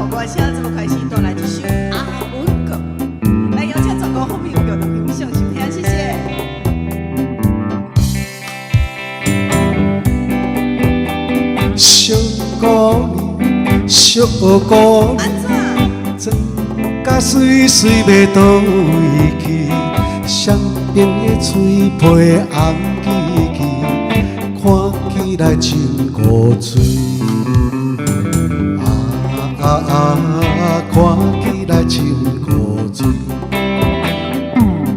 國歌聲，這麼開始帶來一首《阿文哥》，來邀請全國好朋友共同欣賞收聽，謝謝。小姑娘，小姑娘，按怎？妝甲媠媠欲佗位去？双爿的喙皮紅吱吱，看起來真古錐。啊啊啊！看起來真古錐。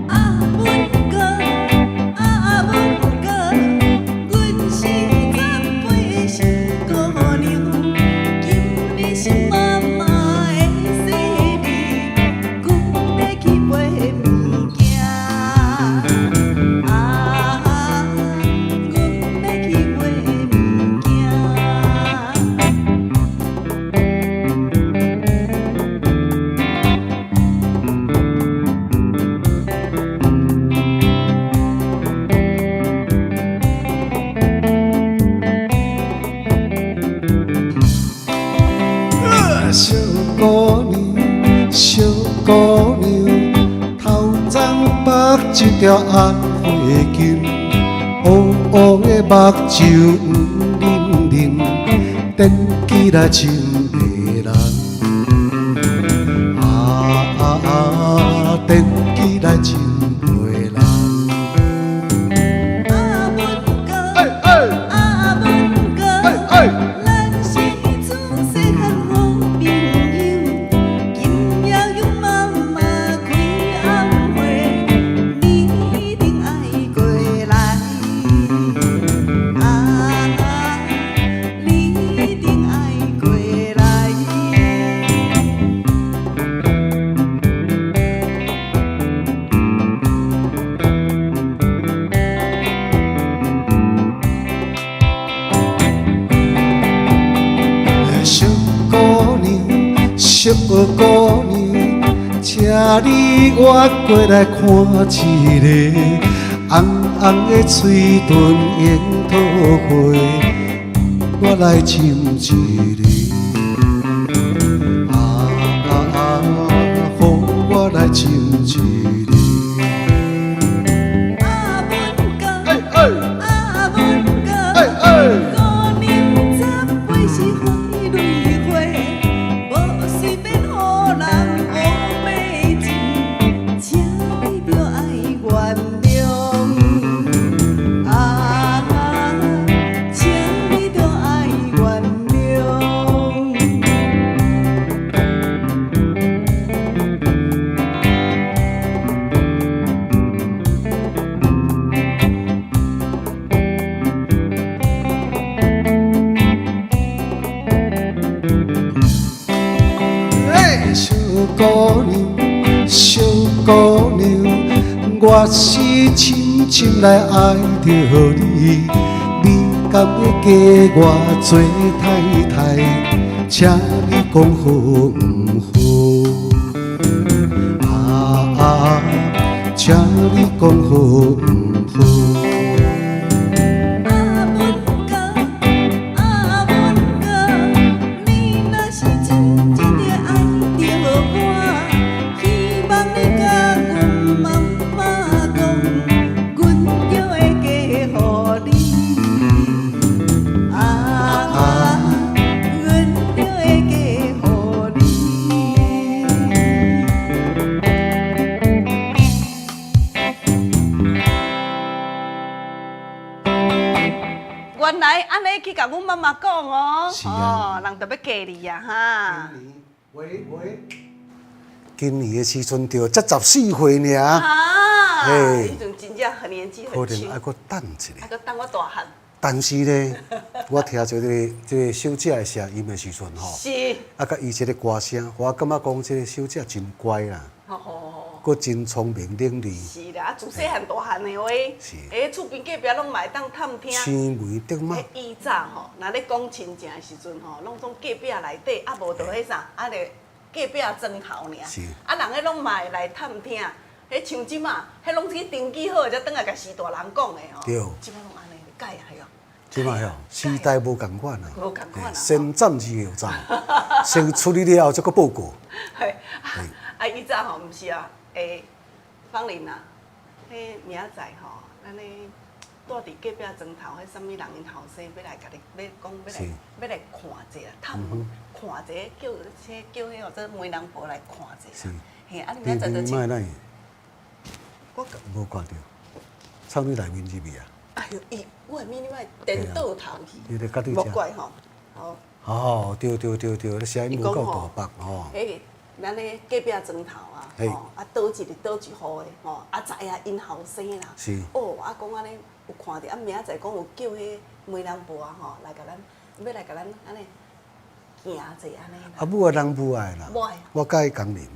阿文哥，阿文哥，阮是十八小姑娘，今日是媽媽的生日，阮欲去買物件。啊，阮欲去買物件。小姑娘，小姑娘，頭鬃縛一條紅花巾，烏烏的目睭黃淋淋，電起來真迷人。啊啊啊！電起來真迷人。阿文哥，阿文哥，咱是自細漢好朋友，今夜阮媽媽開暗會，你一定愛過來。啊，你一定愛過來。小姑娘，小姑娘，請你越過來看一个紅紅的喙唇櫻桃花，我來親一个。啊啊啊！予我來親一个。阿文哥，阿文哥，姑娘十八是花蕊花，無隨便予人烏白親，請你著愛原諒。啊，請你著愛原諒。小姑娘，小姑娘，我是深深來愛著你，你敢會嫁我做太太？請你講好毋好？啊啊！請你講好毋好？阿文哥，阿文哥，你若是真正的愛著我，希望你佮阮媽媽講，阮就會嫁予你。啊，阮就會嫁予你。原來按呢去共阮媽媽講哦，是啊哦，人就欲嫁你啊哈。喂喂，今年的時陣著才14歲爾，啊，嘿彼陣真正很年紀可很輕能愛閣等一下。還閣等我大漢。但是呢，我聽這個小姐的聲音的時陣吼，是，啊，佮伊這个歌聲，我感覺講這個小姐真乖啦，吼吼吼。閣真聰明伶俐，是啦，啊，自細漢大漢的話，是欸，厝邊隔壁攏嘛會當探聽。青梅竹馬彼以早吼，若咧講親情的時陣吼，攏總隔壁內底，啊無就彼啥，啊咧隔壁磚頭爾。是啊，人彼攏嘛會來探聽。彼像這馬，彼攏去登記好，才轉來共序大人講的吼。對這馬攏按呢改啊，哟。這擺吼，時代無仝款啊，無仝款啊。先斬而後奏，先處理了後才閣報告。嘿，啊，以前吼，毋是啊，芳玲啊，彼明仔載吼，咱咧蹛佇隔壁莊頭，彼啥物人𪜶後生欲來共你，欲講欲來欲來看者啦，探看者，叫這叫彼個做媒人婆來看者。嘿，啊，你明仔載就你莫我無看著，藏你內面入去啊？哎喲，伊我的物你莫顛倒頭去，你咧家己莫怪吼。哦。哦，對對對對，你聲音無夠大北吼。彼個咱咧隔壁莊頭啊，吼，啊，佗一个佗一戶的吼，啊，知影𪜶後生啦。哦，啊，講按呢有看著，啊，明仔載講有叫彼媒人婆啊吼，來共咱，欲來共咱按呢行者按呢。啊，母愛人母愛啦。母愛。我佮意工人。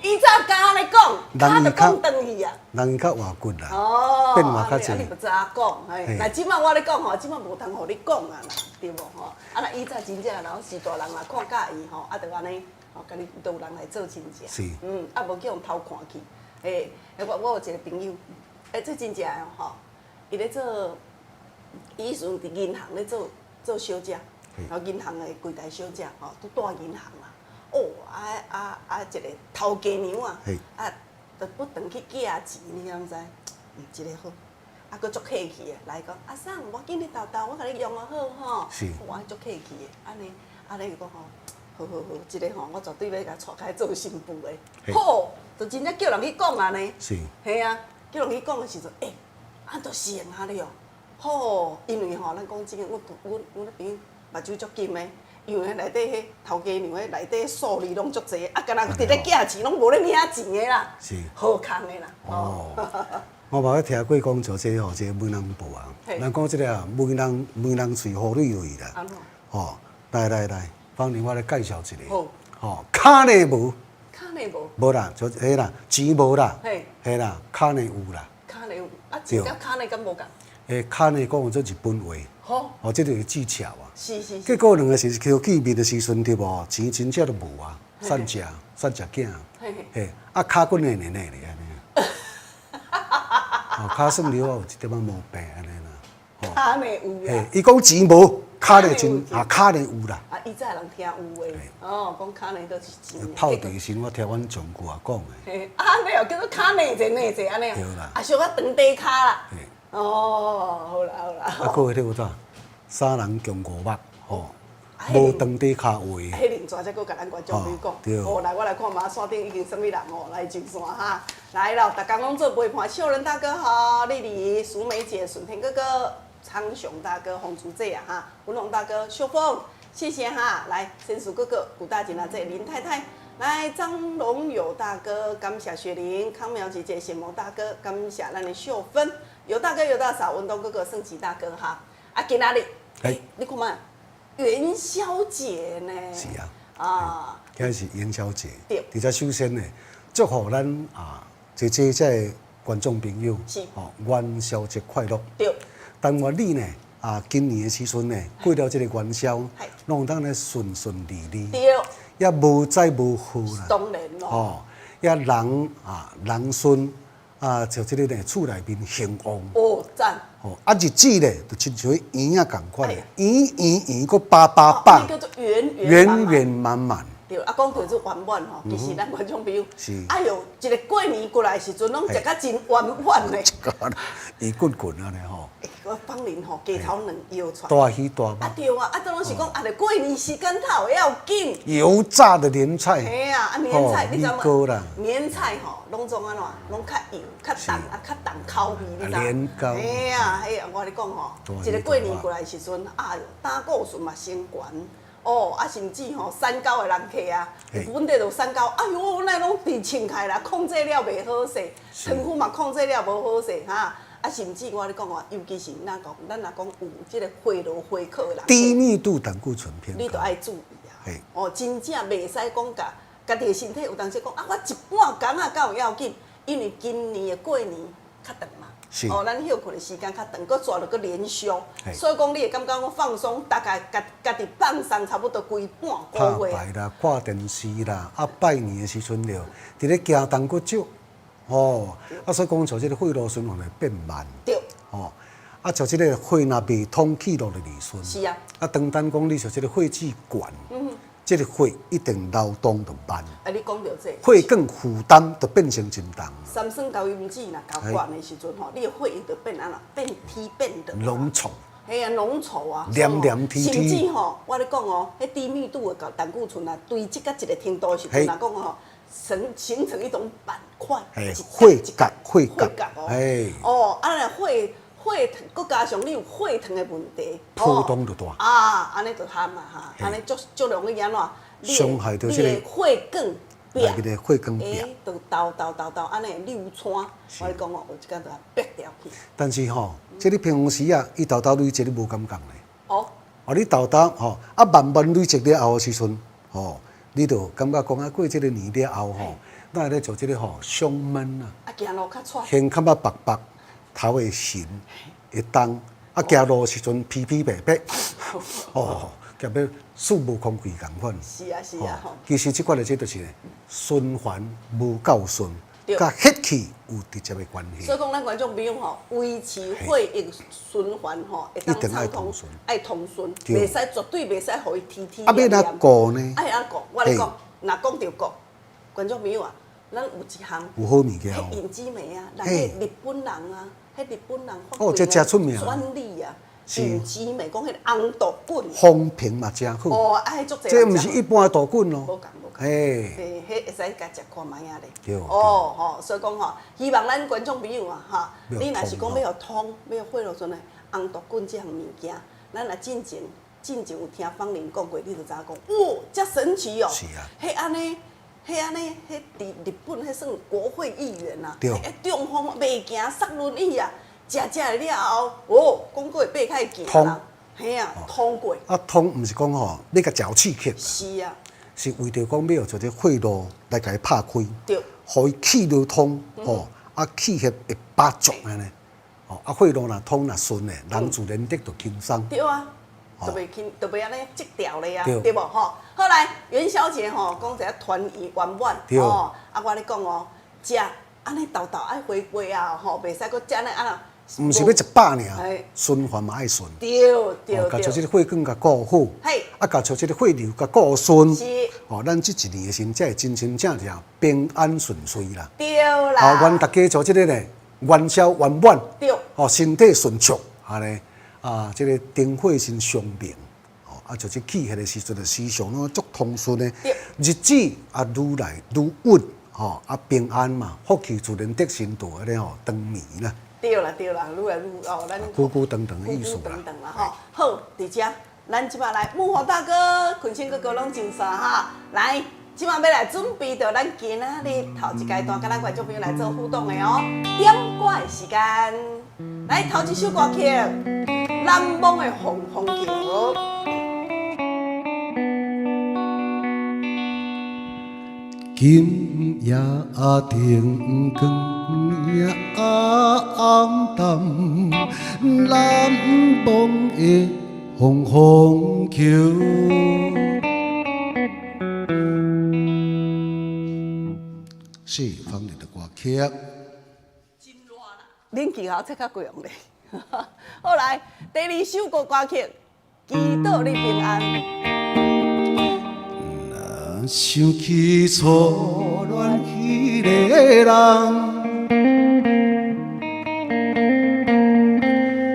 伊早敢按呢講，敢就講轉去啊。人伊較活骨啦，哦，變化較濟。你毋知影講，嘿，那這擺我咧講吼，這擺無通予你講啊啦，對無吼？啊，若以早真正然後是大人若看佮意吼，啊，就按呢，吼，共你都有人來做親戚。啊，無去予偷看去。嘿，我有一個朋友，這真正的吼，伊咧做，伊彼時陣佇銀行咧做做小姐，然後銀行的櫃台小姐吼，都蹛銀行啦。哦，啊啊啊！一個頭家娘啊，啊，就不轉去寄錢，你敢知？嗯，這个好，啊，閣足客氣的來講，阿桑，無要緊，你沓沓，我共你用予好吼。哇，足客氣的，按呢，按呢伊講吼，好好好，這个吼，我絕對欲共娶來做新婦的。好，就真正叫人去講按呢。嘿啊，叫人去講的時陣，欸，啊，就是會按呢哦。好，因為吼，咱講真的，阮阮阮彼朋友目睭足金的。因為內底彼頭家娘彼內底數字攏足濟，啊，敢若佇咧寄錢攏無咧領錢的啦，好空的啦。哦，我嘛有聽過講像這吼，這個媒人婆啊，人講這個啊，媒人媒人喙好蕊蕊啦。吼，來來來，芳玲我來介紹一個。吼，跤呢無？跤呢無？無啦，就彼啦，錢無啦。嘿啦，跤呢有啦。跤呢有，啊，錢佮跤呢敢無仝？跤呢講做日本話。好。哦，這就是技巧啊。是是是。結果兩个是相見面的時陣，對無？錢真正都無啊，散食散食囝。嘿，啊，跤骨軟軟的咧按呢。哦，跤算了有一點仔毛病按呢啦。跤呢有啊。嘿，伊講錢無，跤呢真啊，跤呢有啦。啊，以前人聽有話，哦，講跤呢都是錢。泡茶時我聽阮丈舅仔講的。嘿，啊，按呢哦，叫做跤呢濟呢濟按呢。對啦。啊，小可長短跤啦。哦，好啦好啦。啊，閣彼個啥？三人共五目，吼，無長短跤話。彼另跩才閣共咱觀眾朋友講。哦，來，我來看覓線頂已經啥物人哦，來上線哈。來咯，逐工攏做陪伴，秀仁大哥好，麗麗、淑梅姐、順天哥哥、昌雄大哥、洪竹姐啊哈，文龍大哥、秀鳳，謝謝哈。來，仙鼠哥哥、古大姐阿姐、林太太，來張龍友大哥，感謝雪玲、康苗姐姐、顯萌大哥，感謝咱的秀芬、尤大哥、尤大嫂、文東哥哥、盛吉大哥哈。啊，今仔日。欸，你看覓，元宵節呢？是啊，啊，今日是元宵節。對。佇遮首先呢，祝福咱啊，這這觀眾朋友，吼，元宵節快樂。但願你呢，啊，今年的時陣呢，過了這個元宵，攏會當咧順順利利。也無災無禍啦。當然咯。吼，也人啊，人順啊，就這个呢，厝內面興旺。哦，讚。吼，啊，日子咧，就親像圓仔仝款的，圓圓圓，閣飽飽飽。叫做圓圓圓圓滿滿。對，啊，講到這圓滿吼，其實咱觀眾朋友，哎喲，一個過年過來的時陣，攏食甲真圓滿的。圓滾滾按呢吼。欸，我芳玲吼，雞頭兩搖出來。大魚大肉。啊對啊，啊這攏是講啊，過年時間頭要緊。油炸的年菜。嘿啊，啊年菜，你知無？年菜吼，攏總按怎？攏較油、較重啊，較重口味，你知？年糕。嘿啊，嘿啊，我共你講吼，一个過年過來的時陣，哎喲，膽固醇嘛升懸。哦，啊，甚至吼三高的人客啊，本底就有三高，哎喲，哪攏佇穿開啦，控制了袂好勢，糖分嘛控制了無好勢，哈，啊，甚至我共你講哦，尤其是咱講，咱若講有這个血路血靠的人，低密度膽固醇偏高，你著愛注意啊。哦，真正袂使講共家己的身體有當時講啊，我一半工仔敢有要緊，因為今年的過年較長嘛。哦，咱歇睏的時間較長，閣煞落閣連續，所以講你會感覺講放鬆，大概家家己放鬆差不多規半個月。拍牌啦，看電視啦，啊拜年的時陣著，佇咧行銅骨石，哦，啊所以講像這个血路循環會變慢。吼，啊，像這个血若袂通，氣路就袂順。啊，當單講你像這个血脂懸，這个血一定流動就慢。啊，你講著這個。血管負擔就變成真重。三酸甘油酯若較懸的時陣吼，你的血液就變按怎？變稀變濁。濃稠。嘿啊，濃稠啊。黏黏貼貼。甚至吼，我咧講哦，彼低密度的膽固醇啊，堆積到一個程度的時陣，若講吼，形成一種板塊。血結，血結哦。哦，啊，若血血糖，閣加上你有血糖的問題，波動就大。啊，按呢就慘啊哈，按呢足足容易按怎？傷害著這個你的血管壁，內面的血管壁。就沓沓沓沓按呢流涉，我咧講哦，有一工就逼掉去。但是吼，這你平常時啊，伊沓沓累積你無感覺咧。哦，你沓沓吼，啊慢慢累積了後的時陣，吼，你就感覺講啊，過這个年了後吼，咱會咧做這个吼胸悶啊。啊，行路較喘。胸較捌白白，頭會神，會重，啊，行路的時陣疲疲憊憊，哦，夾欲四無空氣仝款。是啊是啊吼。其實這款的這就是循環無夠順，佮血氣有直接的關係。所以講，咱觀眾朋友吼，維持血液循環吼，會當暢通，愛通順，袂使絕對袂使予伊黏黏。啊，欲按怎顧呢？愛按怎顧？我咧講，若講著顧，觀眾朋友啊，咱有一項有好物件哦。彼隱芝莓啊，人彼日本人啊，彼日本人哦，這誠出名。專利啊，隱芝莓講彼個紅豆粉。風評嘛誠好。哦，啊，彼足濟。這毋是一般的豆粉哦。無仝無仝。嘿。彼會使共食看覓仔咧。對。哦吼，所以講吼，希望咱觀眾朋友啊，哈，你若是講欲予通，欲予血路順的紅豆粉這項物件，咱若進前有聽芳玲講過，你就知影講，哇，遮神奇哦。是啊。彼按呢，彼按呢，彼佇日本彼算國會議員啊，彼中風袂行，塞輪椅啊，食食了後，哦，講閣會爬起來行啦。嘿啊，通過。啊，通毋是講吼，欲共食有刺激。是啊。是為著講欲予這個血路來共伊拍開，予伊氣流通，吼，啊氣血會飽足按呢，吼，啊血路若通若順的，人自然得就輕鬆。對啊，就袂輕，就袂按呢積掉咧啊，對無吼？好來，元宵節吼，講一下團圓圓滿，吼，啊我咧講哦，食按呢沓沓愛回歸啊，吼，袂使閣食按呢按怎。毋是欲食飽爾，循環嘛愛順。對對對。共像這个血管共顧好，啊，共像這个血流共顧順。哦，咱這一年的時陣才會真真正正平安順遂啦。對啦。哦，願大家做這个咧元宵圓滿。哦，身體順暢，按呢啊，這个燈火真長明。哦，啊，就這氣血的時陣，就時常攏足通順的。日子啊，愈來愈穩，吼啊平安嘛，福氣自然得神道按呢吼長綿啦。對啦對啦，愈來愈哦，咱久久長長的意思啦。久久長長啦吼。好，佇遮，咱這擺來幕後大哥、坤生哥哥攏上線哈。來，這擺欲來準備著咱今仔日頭一階段，佮咱觀眾朋友來做互動的哦。點歌的時間，來頭一首歌曲《難忘的風風橋》。今夜燈光也暗淡，難忘的風風橋。是芳玲的歌曲。真熱啦，冷氣喉切較強咧。好來，第二首歌歌曲《祈禱你平安》。若想起初戀彼个人，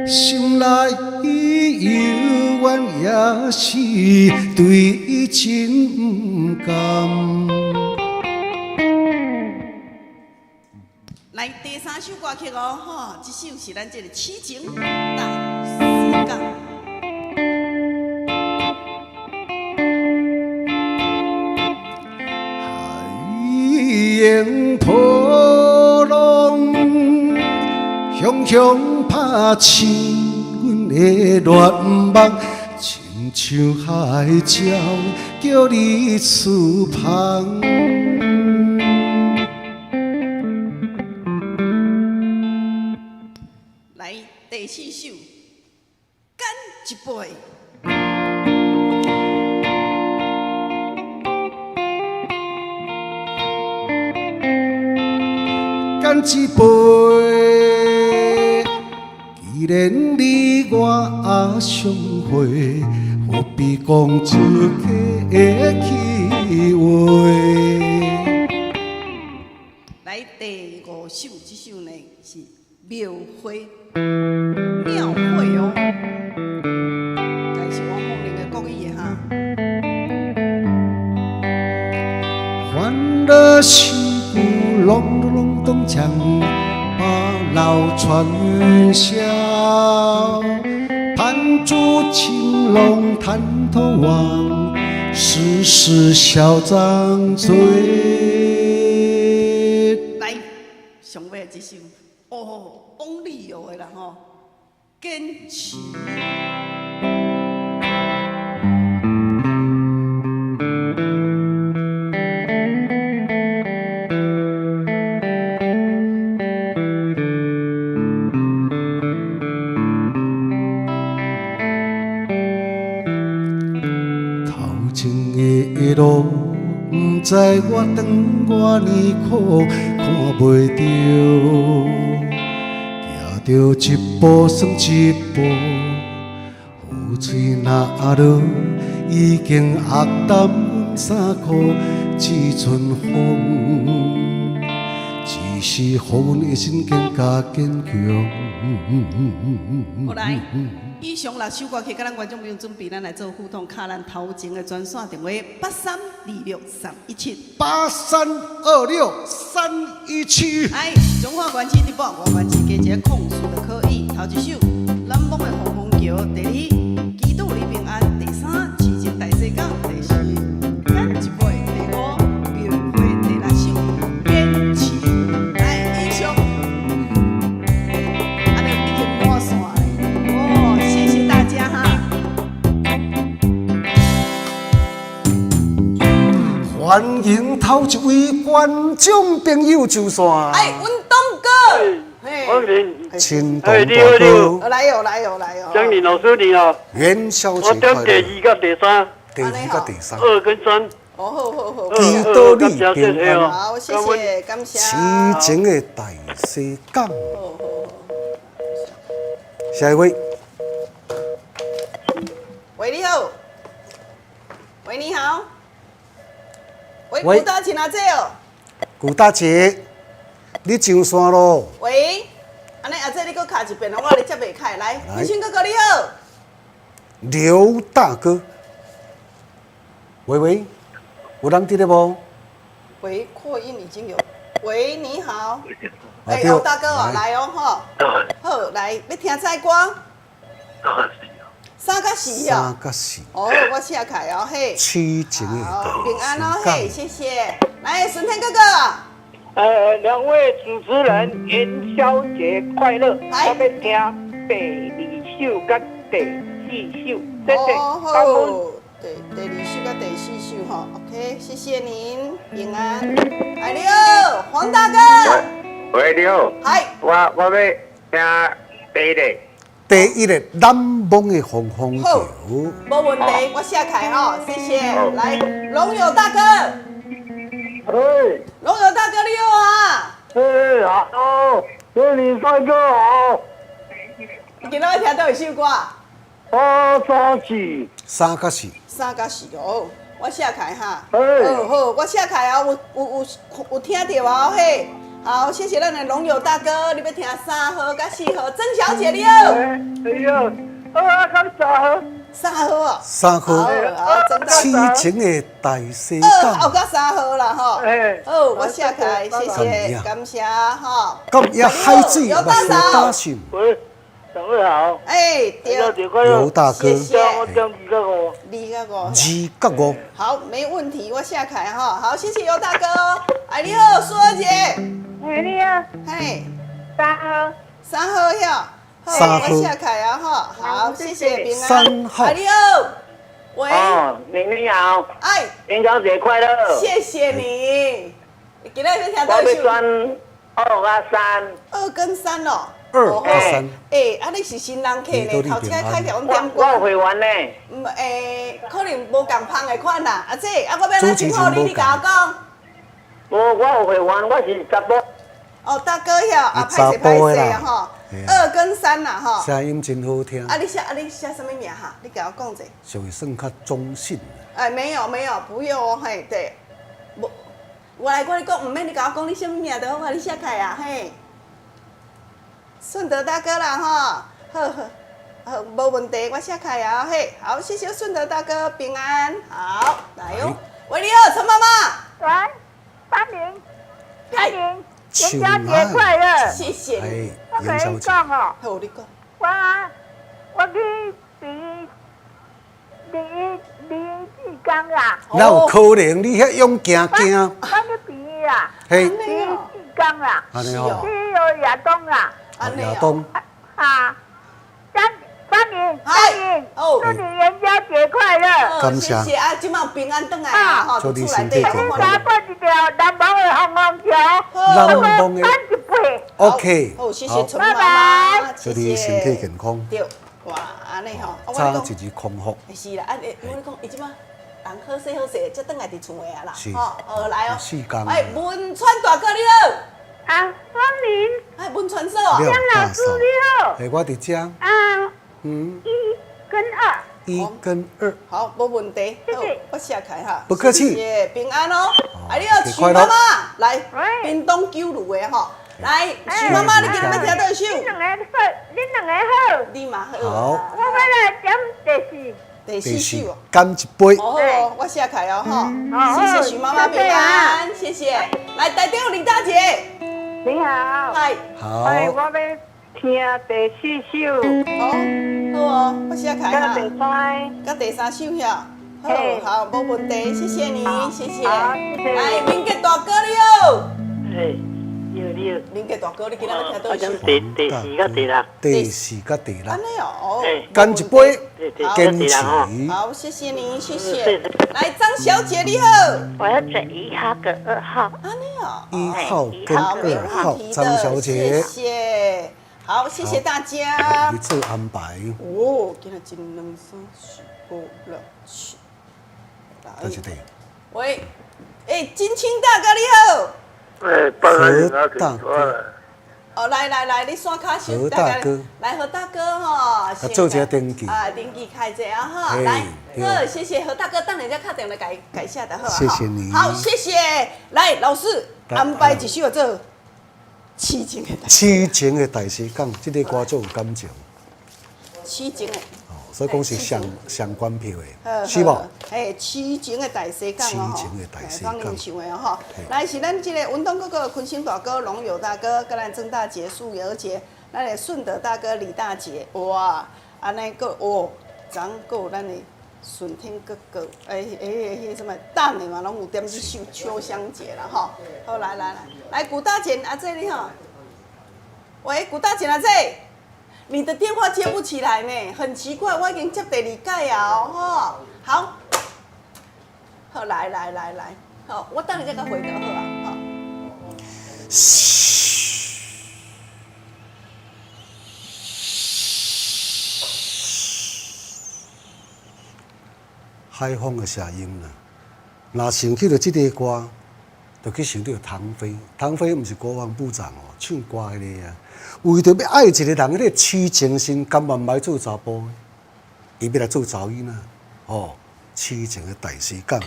心內猶原也是對伊真毋甘。來第三首歌曲哦，吼，這首是咱這个痴情大世界。海湧波浪，雄雄拍醒阮的願望，親像海鸟叫你翅膀。來第四首，乾一杯。乾一杯，祈既然你我也相會，何必講出客氣話？來第五首，這首呢是廟會，廟會哦，該是王鳳玲的國語的哈。歡樂戲鼓隆隆隆咚鏘，把鬧傳雲霄。盤珠青龍探頭望，時時笑張嘴。來，上尾這首，哦，王力宏的啦吼，堅持。頭前的路，毋知我長偌呢苦，看袂著，行著一步算一步，雨水若落，已經壓淡阮衫褲，這陣風，只是予阮的心更加堅強。好來，以上六首歌曲，佮咱觀眾朋友準備，咱來做互動，敲咱頭前的專線電話8326317。8326317。來，彰化縣市直播，外縣市加一个空數就可以。頭一首，南方的黃風橋；第二，祈禱你平安；第三，痴情大西港；第四，干一杯；第五，廟會；第六首，堅持。來，以上，按呢已經滿線咧。哦，謝謝大家哈。歡迎頭一位觀眾朋友上線。哎，文東哥，嘿，歡迎，青銅哎你好大你好哥，來哦來哦來哦。江林老師你好，元宵我節快點第樂。二佮第三，第二佮第三，二跟三，哦，好好好。二祈二禱你平安。好，謝謝，感謝。痴情的大西港。下一位，喂，你好。喂，你好。喂，喂古大請阿姐哦。古大姐，你上線咯？喂，按呢阿姐你閣敲一遍哦，我咧接袂開。來，來李春哥哥你好。劉大哥，喂喂，有人佇咧無？喂，擴音已經有。喂，你好。哎，啊對歐大哥哦，來哦，吼。好，來，欲聽啥歌？三佮四哦。三佮四。哦，我寫開哦，嘿。痴情的好，平安哦，大嘿，西謝謝。來，順天哥哥。兩位主持人，元宵節快樂！來我欲聽第二首佮第四首，謝謝。哦，感恩。好，第二首佮第四首吼，OK，謝謝您，平安。哎，你好，黃大哥。喂，你好，嗨，我欲聽第一个，第一个南方的風風好橋，無問題，我寫開吼，謝謝。好來，龍友大哥，喂，龍友大哥你好啊！哎，好，祝你帥哥好，你今仔欲聽佗一首歌？八三四，三佮四，三佮四哦，我寫開哈。哎好好，我寫開啊，有有有有聽著啊嘿。好，謝謝咱的龍友大哥，你欲聽三號佮四號，曾小姐你好。哎，哎呀，啊，佮三號，三號哦。三號好，好，曾大痴情的大西二號港，佮三號啦吼。哎好，我寫開，謝謝，感謝吼。感謝海水尤目屎大嫂打心，喂，兩位好，哎，對元宵，節快樂，劉大哥，謝謝我點二佮五，二佮五。二佮五，好，沒問題，我寫開吼。好，謝謝尤大哥。哎，你好，蘇兒姐。喂，你好，嘿，三號，三號遐，好，三號我寫開啊吼。好，謝謝平安。三號哎，你好，喂，哦，你好，哎，元宵節快樂！謝謝你。你今仔欲聽我欲佗一首？選二佮三，二跟三哦。二佮三。欸，啊，你是新人客呢，頭車開起來阮點我有歌。會員呢。毋，欸，可能無仝芳的款啦。阿姐，啊，我欲按怎稱呼你？你共我講。無，我有會員，我是查埔。哦，大哥遐，啊，查歹勢歹埔的啦勢啊吼。二跟三啦吼。聲音真好聽。啊，你寫啥物名哈？你共我講者。屬於算較中性。哎，沒有沒有，不用哦，嘿，對，無，我來我你講，毋免你共我講你啥物名就好，我你寫開啊，嘿。順德大哥啦，吼，好好好，無問題，我寫開啊，嘿，好，謝謝順德大哥，平安，好，來喲，喂，你好，陳媽媽。喂，芳玲，芳玲，元宵節快樂，謝謝你。我跟你講哦，好，你講。我去比李李志剛啦。哪有可能？你遐勇驚驚。我去比啊，嘿，李志剛啦，按呢哦，去亞東啦。亞東。啊，張芳玲，芳玲，祝你元宵節快樂。感謝。謝謝啊，這馬平安轉來啊，吼，祝你身體健康。你加過一條難忘的風風橋，難忘的。乾一杯。 OK。好，謝謝陳媽媽，祝你身體健康。對，哇，按呢吼，早一日康復。是啦，啊，我跟你講，伊這馬人好勢好勢，才轉來佇厝的啊啦，吼，哦來哦。哎，文川大哥你好。啊，芳玲。哎，文川嫂啊。江老師你好。哎，我佇遮。啊。嗯。一跟二。一跟二。好，無問題。謝謝。我寫開哈。不客氣。謝謝，平安哦。啊，你好，徐媽媽，來，屏東九如的吼，來，徐媽媽，你今日欲聽佗一首？恁兩個好，恁兩個好。你嘛好。好。我欲來點第四。第四首哦。乾一杯。哦，我寫開哦，吼。謝謝徐媽媽平安，謝謝。來，台長李大姐。你好。嗨。好。哎，我欲聽第四首。好，好哦，我寫開哈。佮第三。佮第三首遐。好，好，無問題，謝謝你，謝謝。來，明杰大哥你好。哎，你好，你好。明杰大哥，你今仔欲聽佗一首？第第四佮第六。第四佮第六。按呢哦。乾一杯，堅持。好，謝謝你，謝謝。來，張小姐你好。我要選一號跟二號。按呢哦。一號跟二號，張小姐。謝謝。好，謝謝大家。一次安排。哦，今仔一兩三四五六七。對對對。喂，哎，金青大哥你好。哎，何大哥。哦，來來來，你刷卡先。何大哥。來，何大哥吼。啊，做一下登記。啊，登記開者啊哈，來，好，謝謝何大哥，等下再敲電話共伊寫就好。謝謝你。好，謝謝。來，老師安排一首做痴情的。痴情的大西港，這個歌足有感情。痴情的。所以講是上上關票的，是無？嘿，痴情的大西港哦，痴情的大西港，芳玲唱的吼。來是咱這個文東哥哥、坤興大哥、龍友大哥，佮咱曾大姐、素娥姐，咱的順德大哥、李大姐，哇，按呢閣哦，昨昏閣有咱的順天哥哥，欸欸欸，彼啥物等的嘛，攏有點這首秋香姐啦吼。好，來來來，來古大姐阿姐你好，喂，古大姐阿姐。你的電話接不起來呢，很奇怪，我已經接第二擺啊，吼，好，好，來來來來，好，我等下再共回就好啊，好。海風的聲音啦，若想起著這个歌，就去想著唐飛。唐飛毋是國防部長哦，唱歌彼个啊，為著欲愛一個人，彼个痴情心甘願來做查埔的，伊欲來做查某囡仔，哦，痴情的大西港。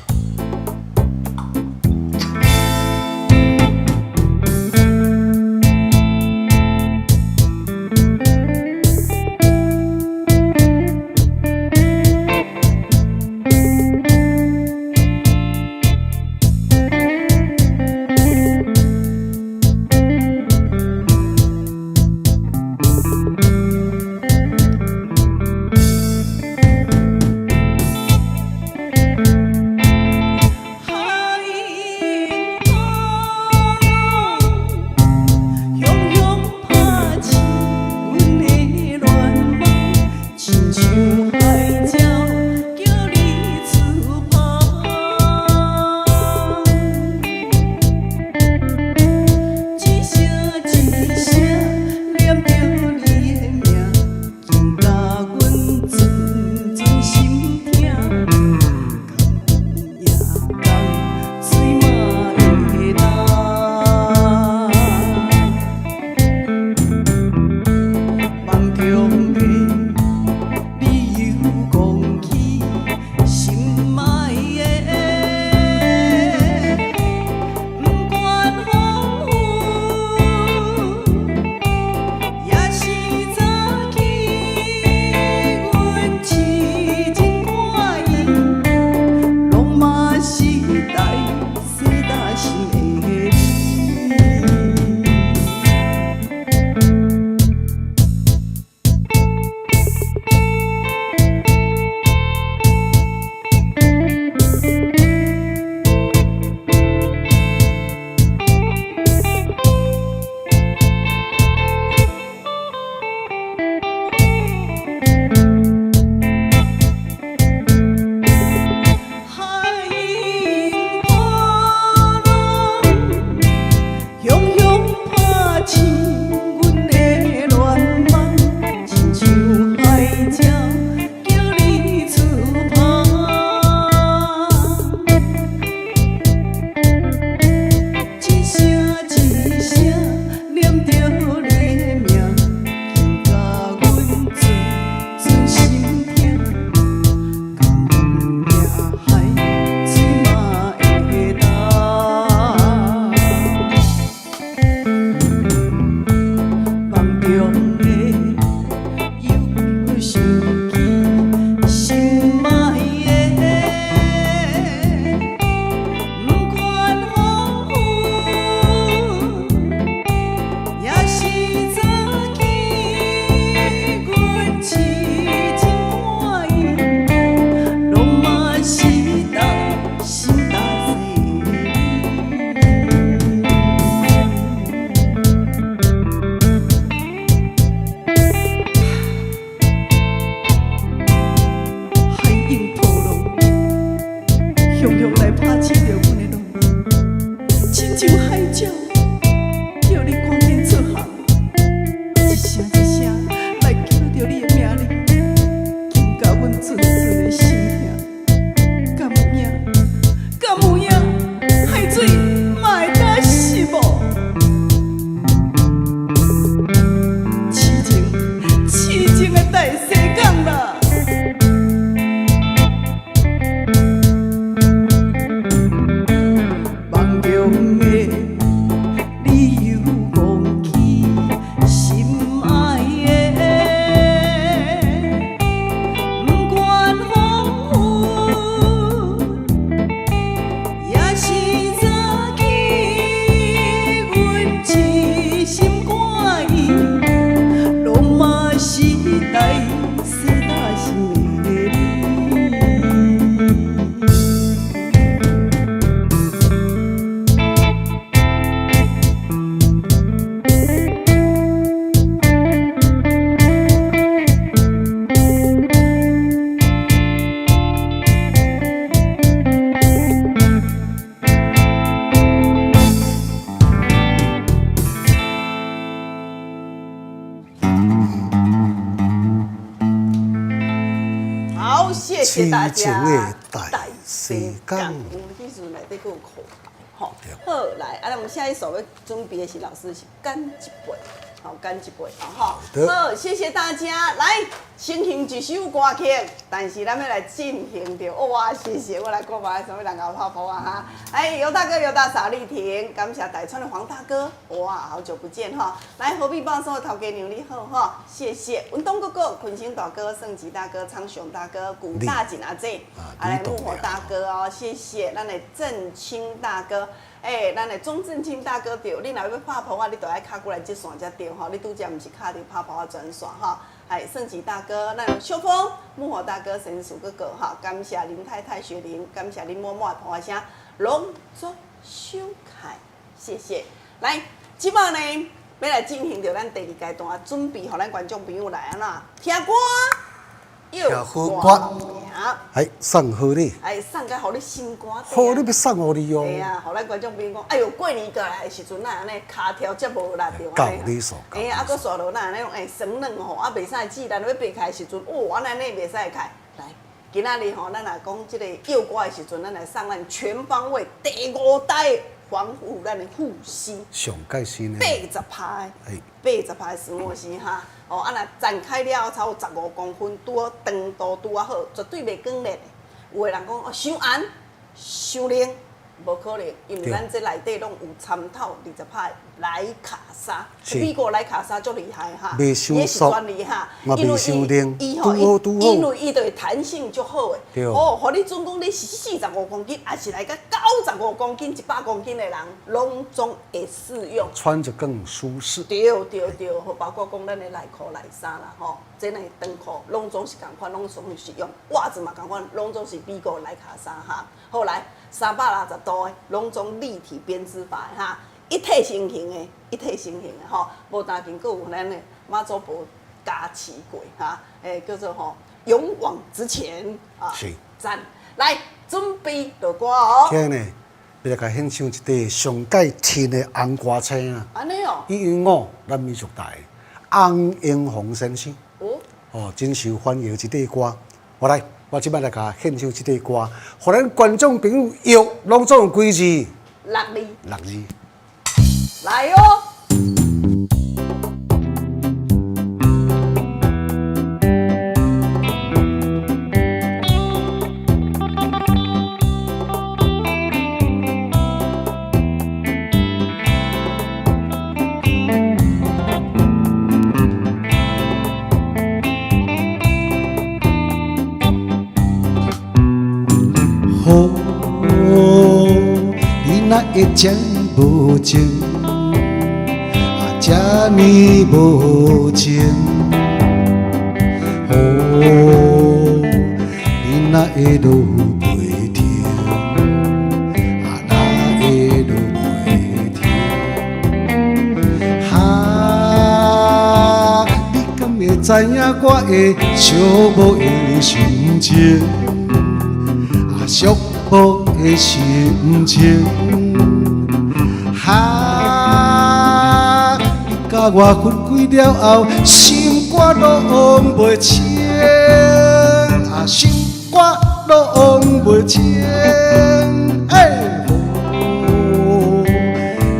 好，謝謝大痴情家。的大世間。我們彼陣內底閣有苦吼。好，來，啊，我們下一首欲準備的是老師是乾一杯，好，乾一杯，好，好，謝謝大家。來，先行一首歌曲，但是咱欲來進行著，哇，謝謝，我來看覓啥物人共我拍噗仔哈。哎，尤大哥、尤大嫂麗婷，感謝大川的黃大哥，哇，好久不見哈。來，何必報數頭家娘你好哈，謝謝。文東哥哥、坤興大哥、盛吉大哥、昌雄大哥、古大錦阿姐，啊來木火大哥哦，謝謝。咱的鄭清大哥。欸，咱的鍾正清大哥對，你若欲拍噗仔，你就愛敲過來這線才對吼。你拄才毋是敲著拍噗仔專線吼。哎，盛吉大哥，咱秀峰、木火大哥、神鼠哥哥哈，感謝林太太雪玲，感謝林嬤嬤的噗仔聲，攏總收看，謝謝。來，這擺呢，欲來進行著咱第二階段，準備予咱觀眾朋友來按怎聽歌，聽好歌，哎，送予你，哎，送甲予你心肝底。好，你欲送予你哦。對啊，予咱觀眾朋友講，哎喲，過年過來的時陣，哪按呢，跤條遮無力著。夠你數。哎啊，閣煞落哪按呢，哎，酸軟吼，啊，袂使自然欲爬起來的時陣，哦，按呢袂使開。來，今仔日吼，咱來講這個藥歌的時陣，咱來送咱全方位第五代防護咱的護膝。上蓋新的。80%的，80%的石墨烯哈。哦，啊，若展開了後，超15公分，拄好長度拄仔好，絕對袂捲裂的。有的人講哦，傷絚、傷冷，無可能，因為咱這內底攏有參透20%的萊卡紗，美國萊卡紗足厲害哈，袂傷也是專利哈，因為伊吼，因為伊就是彈性足好的，哦，予你準講你是45公斤，抑是來到95公斤、100公斤的人，攏總會適用，穿著更舒適。對對對，好，包括講咱的內褲、內衫啦，吼，這個長褲攏總是仝款，攏總是用襪子嘛仝款，攏總是美國萊卡紗哈。好來，360度的，攏總立體編織法的哈，一體成型的，一體成型的吼，無單僅閣有咱的媽祖婆加持過哈，欸，叫做吼勇往直前啊，讚！來準備落歌哦。聽呢，欲來共獻唱一塊上蓋天的紅歌星啊！按呢哦。115咱民族台翁英宏先生。哦。哦，真受歡迎一塊歌，我來，我這擺來共獻唱這塊歌，予咱觀眾朋友藥攏總有幾字？六字。六字。來哦。哦，你哪會這無情？啊，這呢無情？哦，你哪會落袂停？啊，哪會落袂停？哈，你敢會知影我的寂寞的心情？啊，寂寞的心情，哈！你佮我分開了後，心肝攏袂清，啊，心肝攏袂清。哎，哦，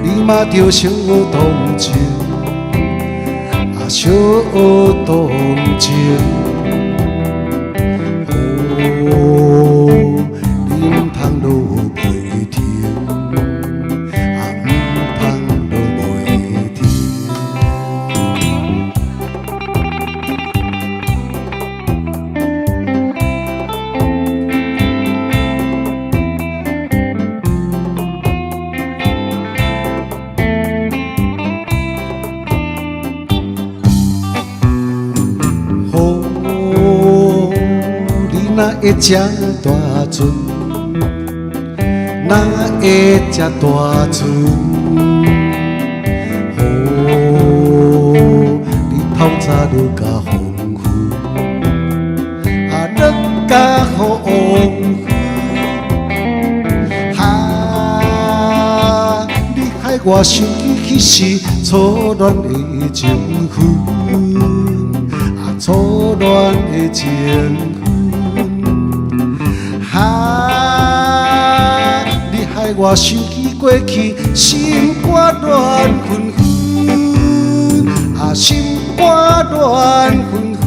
你嘛著相同情，啊，相同情。哦，你毋通落袂停，啊，毋通落袂停。哦，你哪會這單純？哪會這單純？哦，你透早落甲黃昏，啊，落甲黃昏。哈，你害我想起彼時初戀的情分，啊，初戀的情分。哈，你害我想起過去，心肝亂紛紛，啊，心肝亂紛紛。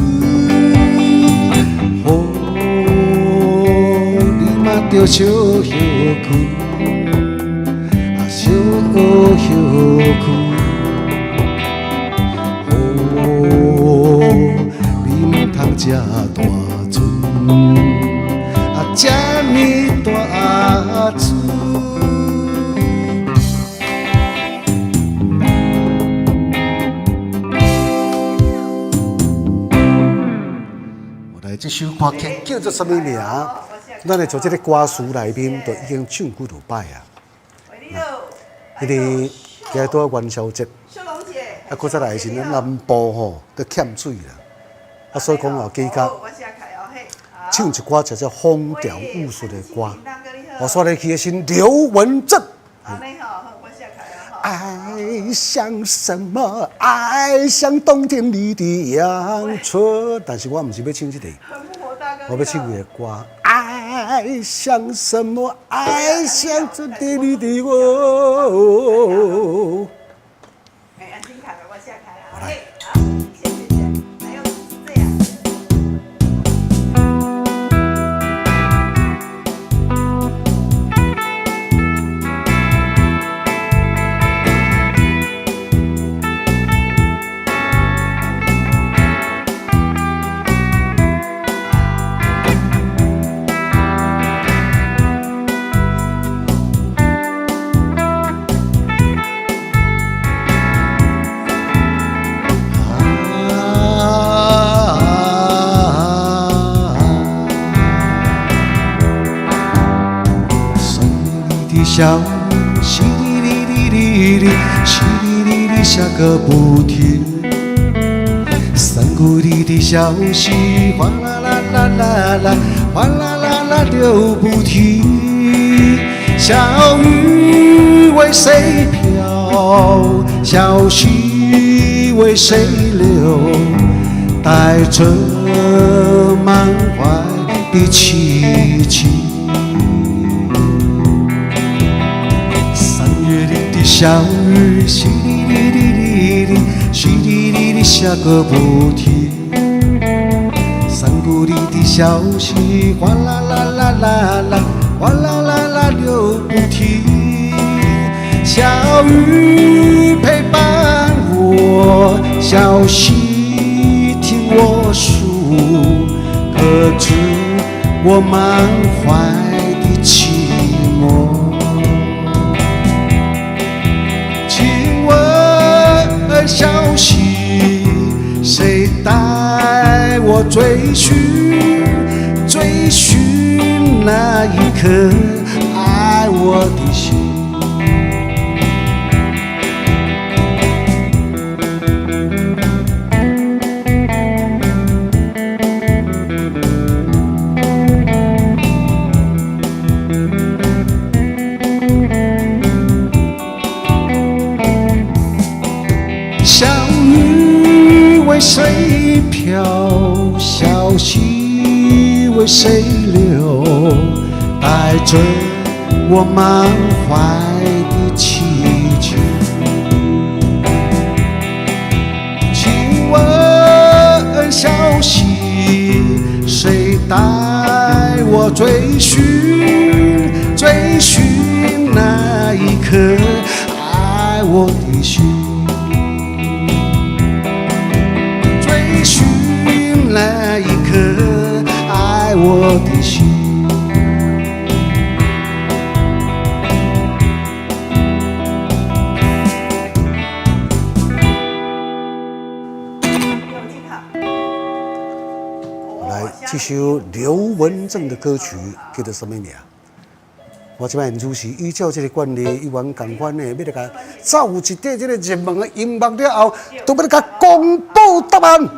哦，你嘛著小歇睏，啊，小歇睏。哦，你毋通這大船，啊，這呢大船。來，這首歌曲叫做啥物名？咱來做這个歌詞內面就已經唱幾落擺啊。彼个今日拄仔元宵節，啊，閣再來是咱南部吼都欠水啦，啊，所以講哦，加加唱一寡叫做風調雨順的歌。我煞來去的是劉文正。愛像什麼？愛像冬天裡的陽春。但是我毋是欲唱這个，我欲唱伊的歌。愛像什麼？愛像春天裡的我。來。山裡的小雨，淅沥沥沥沥，淅沥沥沥下個不停。山谷裡的小溪，嘩啦啦啦啦啦，嘩啦啦啦流不停。小雨為誰飄？小溪為誰流？帶着滿懷的淒情。3月裡的小雨，淅瀝瀝瀝瀝，淅瀝瀝瀝下個不停。山谷裡的小溪，嘩啦啦啦啦啦，嘩啦啦啦流不停。小雨陪伴我，小溪聽我訴，可知我滿懷的寂寞。請問小溪，誰帶我追尋，追尋那一顆愛我的心？小雨為誰飄？小溪為誰流？帶着我滿懷的祈求。請問小溪，誰帶我追尋，追尋那一顆愛我的心？追尋那一顆愛我的心。來，這首劉文正的歌曲叫做什麼名？我這擺主是依照這个慣例，伊原仝款的，欲來共走一塊這个熱門的音樂了後，都欲來共公布答案。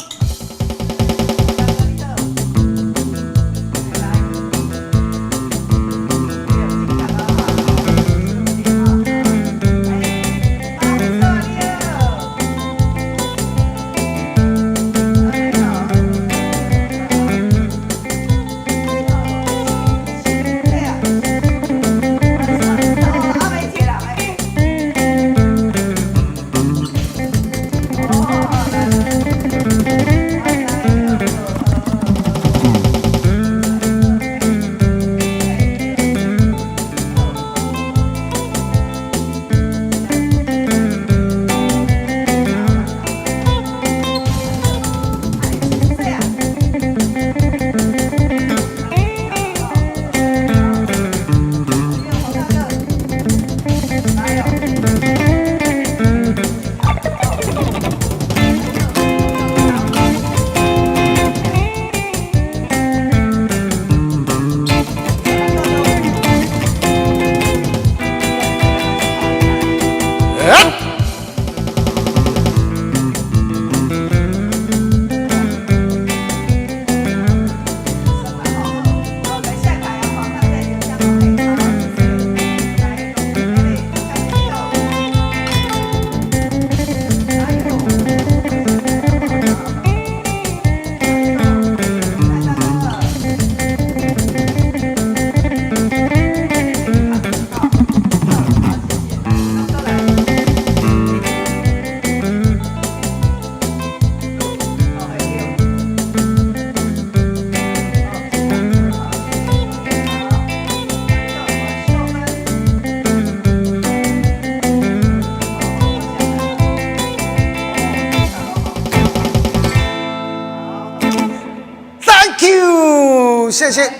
you，謝謝，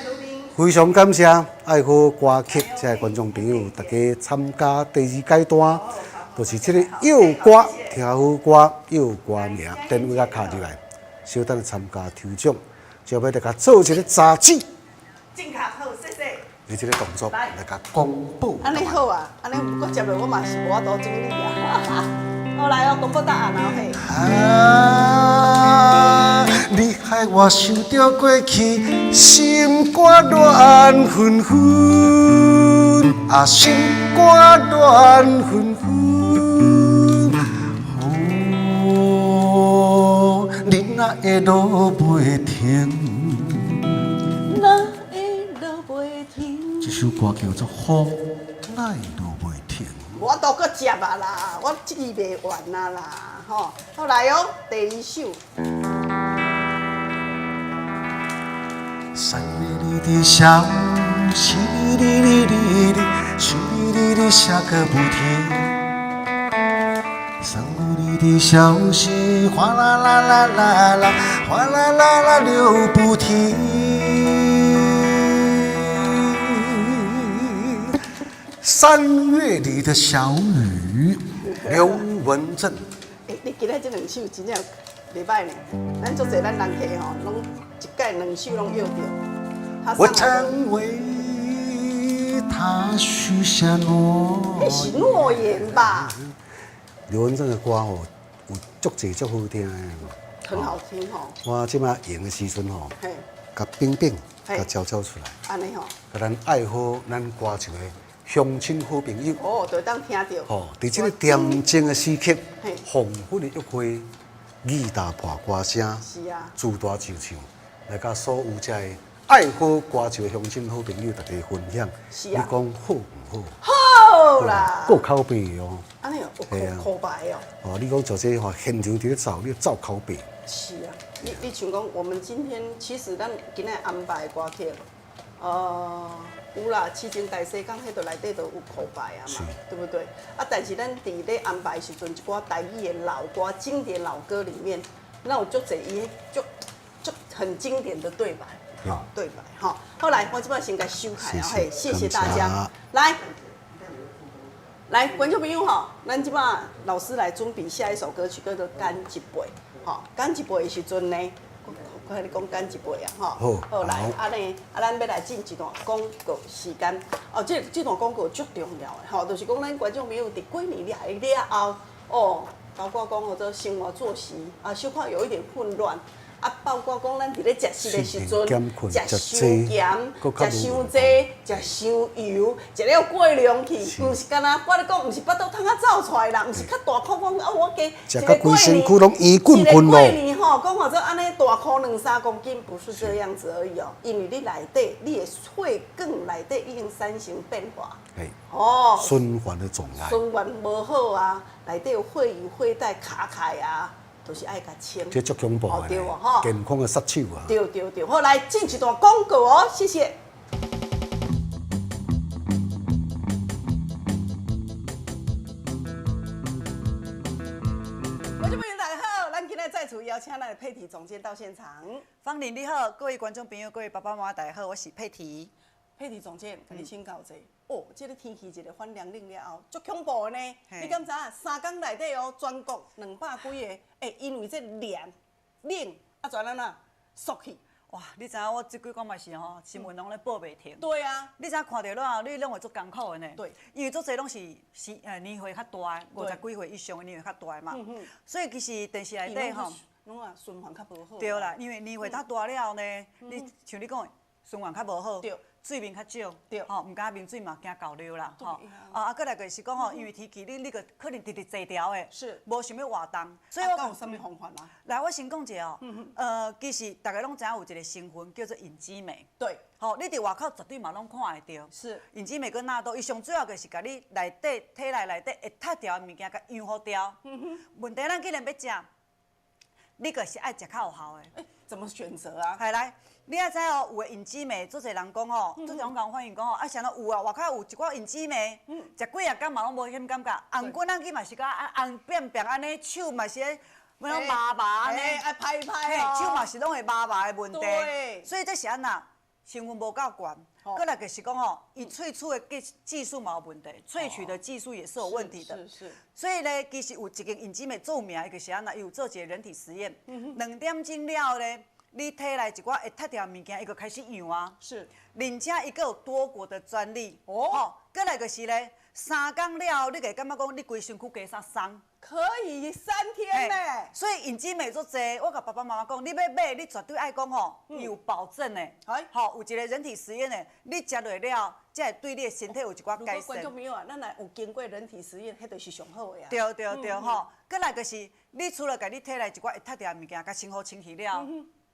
非常感謝愛好歌曲這个觀眾朋友，大家參加第二階段，就是這個唱歌聽好歌，唱歌名，電話仔敲入來，小等參加抽獎，就欲來共做一个雜誌正確，好，謝謝。的這个動作來共公布。按呢好啊，按呢閣接落我嘛是無法度整理啊。好來哦，公布答案啊嘿。啊！你害我想著過去，心肝亂紛紛，啊，心肝亂紛紛。哦，你哪會落袂停？哪會落袂停？這首歌叫做《風哪會落袂停》。無法度閣接啊啦，我這支袂完啊啦，吼！好來哦，第二首。三月裡的小雨，淅沥沥沥沥，淅沥沥沥下個不停。三月裡的小溪，嘩啦啦啦啦啦，嘩啦啦啦流不停。三月裡的小雨，劉文正。欸，你今仔這兩首真正袂䆀呢，咱足濟咱人客吼，攏一擺兩首攏約著。我曾為他許下諾彼是諾言吧？劉文正的歌吼，有足濟足好聽的。很好聽吼。我這擺閒的時陣吼，共冰冰，共招招出來。按呢吼。共咱愛好咱歌唱的鄉親好朋友。哦，就會當聽著。吼，佇這個恬靜的時刻，黃昏的約會，吉他伴歌聲，是啊，自彈自唱，來佮所有這個愛好歌唱的鄉親好朋友，大家分享。是啊。你講好毋好？好啦。閣口碑哦。按呢有口白哦。哦，你講做這吼，現場佇咧走，你走口碑。是啊，你像講，我們今天其實咱今仔安排的歌曲，有啦，痴情大西港彼度內底都有口白啊嘛，對不對？啊，但是咱佇咧安排的時陣，一寡台語的老歌、經典老歌裡面，咱有足濟伊彼足足很經典的對白，好對白哈。後來我這擺先共收起來，嘿，謝謝大家。來，來，觀眾朋友吼，咱這擺老師來準備下一首歌曲，叫做《乾一杯》。吼，乾一杯的時陣呢，我跟你講乾一杯啊，吼。好來，按呢，啊，咱欲來進一段廣告時間。哦，這段廣告足重要的，吼，就是講咱觀眾朋友佇過年了了後，哦，包括講號做生活作息啊，小可有一點混亂。啊，包括講咱佇咧食食的時陣，食傷鹹，食傷濟，食傷油，食了過量去，毋是干焦，我咧講，毋是腹肚痛啊走出來啦，毋是較大箍講啊，我加食甲規身軀攏圓滾滾一個過年吼，講號做按呢大箍兩三公斤，不是這樣子而已哦，因為你內底，你的血管內底已經產生變化。哦，循環的障礙。循環無好啊，內底有血油、血袋卡開啊。就是愛共清，這足恐怖的，對吼，健康的殺手啊！對對對，好，來進一段廣告哦，謝謝。觀眾朋友大家好，咱今仔再次邀請咱的佩提總監到現場。芳玲你好，各位觀眾朋友，各位爸爸媽媽大家好，我是佩提。佩提總監，共你請教者。哦，這个天氣一个反涼冷了後，足恐怖的呢。你敢知影？三工內底哦，全國200幾个，欸，因為這涼冷啊，怎按怎縮去？哇，你知影我這幾工嘛是吼，新聞攏咧報袂停。對啊。你知影看著了後，你攏會足艱苦的呢。對。因為足濟攏是年歲較大，50幾歲以上的年歲較大嘛。所以其實電視內底吼，攏啊循環較無好。對啦，因為年歲較大了後呢，你像你講的，循環較無好。對。水面較少，吼，毋敢面水嘛驚厚尿啦，吼。啊，閣來就是講吼，因為天氣你個可能直直坐牢的，無想欲活動，所以我有啥物方法啊？來，我先講一下哦。其實逐家攏知影有一個成分叫做隱脂酶。對。吼，你佇外口絕對嘛攏看會著。是。隱脂酶佮納豆，伊上主要就是共你內底體內內底會塌掉的物件，共養護掉。問題咱既然欲食，你就是愛食較有效的。欸，怎麼選擇啊？係來。你也知哦，有的隱脂酶，足濟人講吼，足濟人共我反映講吼，啊，啥物有啊，外口有一寡隱脂酶，食幾仔工嘛攏無啥物感覺。紅棍咱去嘛是甲紅變變按呢，手嘛是咧，欲怎麻麻按呢，愛拍拍手嘛是攏會麻麻的問題。對。所以這是按怎？成分無夠懸，閣來就是講吼，伊萃取的技術嘛有問題，萃取的技術也是有問題的。所以咧，其實有一間隱姊妹做名，伊就是按怎，伊有做一個人體實驗，2點鐘了後咧，你體內一寡會脫掉的物件，伊就開始揚啊。而且伊閣有多國的專利。哦。閣來就是咧，3工了後，你會感覺講你規身軀加啥鬆。可以3天呢。所以隱姊妹足濟，我共爸爸媽媽講，你欲買，你絕對愛講吼，有保證的。吼，有一個人體實驗的，你食落了，才會對你的身體有一寡改善。觀眾朋友啊，咱若有經過人體實驗，彼就是上好的啊。對對對吼，閣來就是，你除了共你體內一寡會脫掉的物件，共清好清氣了，